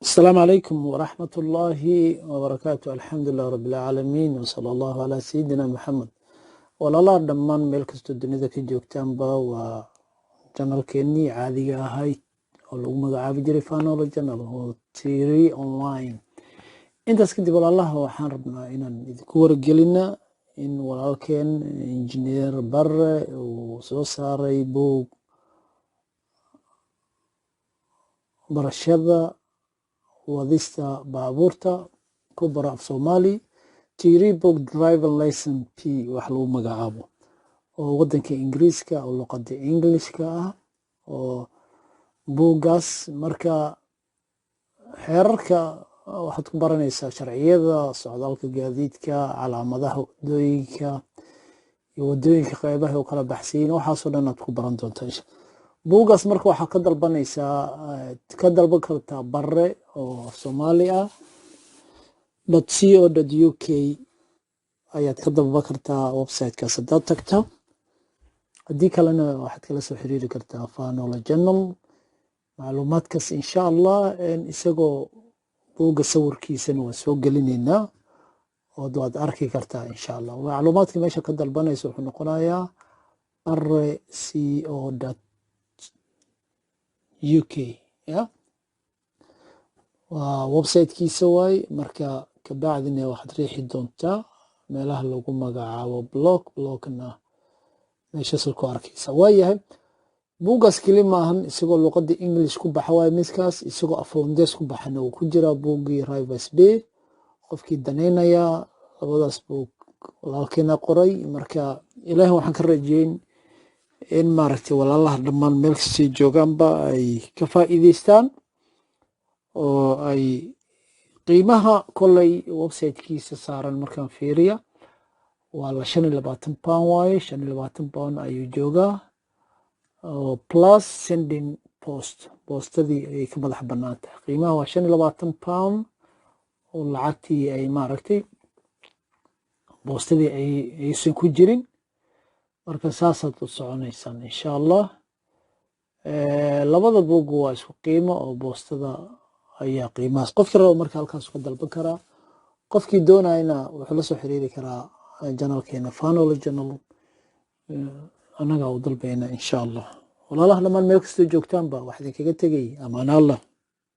Asalaamu calaykum waraxmat ullaahi wabarakaatu. Alxamdu lilah rabbi alcaalamiin, wsala allahu calaa sayidina Maxamed. Walaalaha dhammaan meel kastoo dunida ka joogtaanba, waa channelkeenii caadiga ahayd oo lagu magacaabi jiray Fanolo Channel oo tiri online. Intaas kadib, walaalaha, waxaan rabnaa inaan idinku wargelina in walaalkeen Injineer Bare uu soo saaray buug barashada wadista baabuurta ku baro af Soomaali, theory book driver lesson P wax lagu magacaabo, oo wadanka Ingiriiska oo luqada Englishka ah. Oo buuggaas marka xeerarka waxaad ku baranaysaa sharciyada socdaalka gaadiidka, calaamadaha wadooyinka iyo wadooyinka qeybaha u kala baxsayin, waxaasoo dhan aad ku baran doontaa buuggaas. Marka waxaa ka dalbanaysaa, ka dalban kartaa Bare oo af Soomaali ah .co.uk ayaad ka dalban kartaa websitekaas haddaad tagto. Haddii kalena waxaad kala soo xiriiri kartaa Fanola Channel macluumaadkaas, insha Allah. Isagoo buugga sawirkiisana waan soo gelinaynaa ood waad arki kartaa, insha Allah. Macluumaadka meesha ka dalbanaysa wuxuu noqonayaa bare co.uk, ya waa websitekiisa waay. Marka kabacdina waxaad riixi doontaa meelaha lagu magacaabo blog, blogna meeshaasaad ku arkaysa. Waayahay, buuggaas keli maahan, isagoo luqada English ku baxa waaye midkaas, isagoo afholandees ku baxana uu ku jiraa buuggii Rivers Bay. Qofkii danaynaya labadaas buug walaalkeena qoray. Marka Ilaahi waxaan ka rajeyn in maaragtay walaalaha dhammaan meel kastay joogaanba ay ka faa'iideystaan oo ay qiimaha kolley websitekiisa saaran markaan fiiriya waa la £25 waaye. £25 ayuu joogaa oo plus sending post, boostadii ayay ka madax bannaan tahay. Qiimaha waa £25 oo lacagtii ay maaragtay boostadii ay aysan ku jirin. Marka saasaad u soconaysaan, insha Allah. Labada buug waa isku qiimo oo boostada ayaa qiimahaas. Qofkii raba marka halkaas ka dalban karaa, qofkii doonayna wuxuu la soo xiriiri karaa channelkeena Fanolo Channel, annagaa u dalbayna, insha Allah. Walaalaha dhammaan meel kastoo joogtaanba wax idinkaga tegay amaana Allah.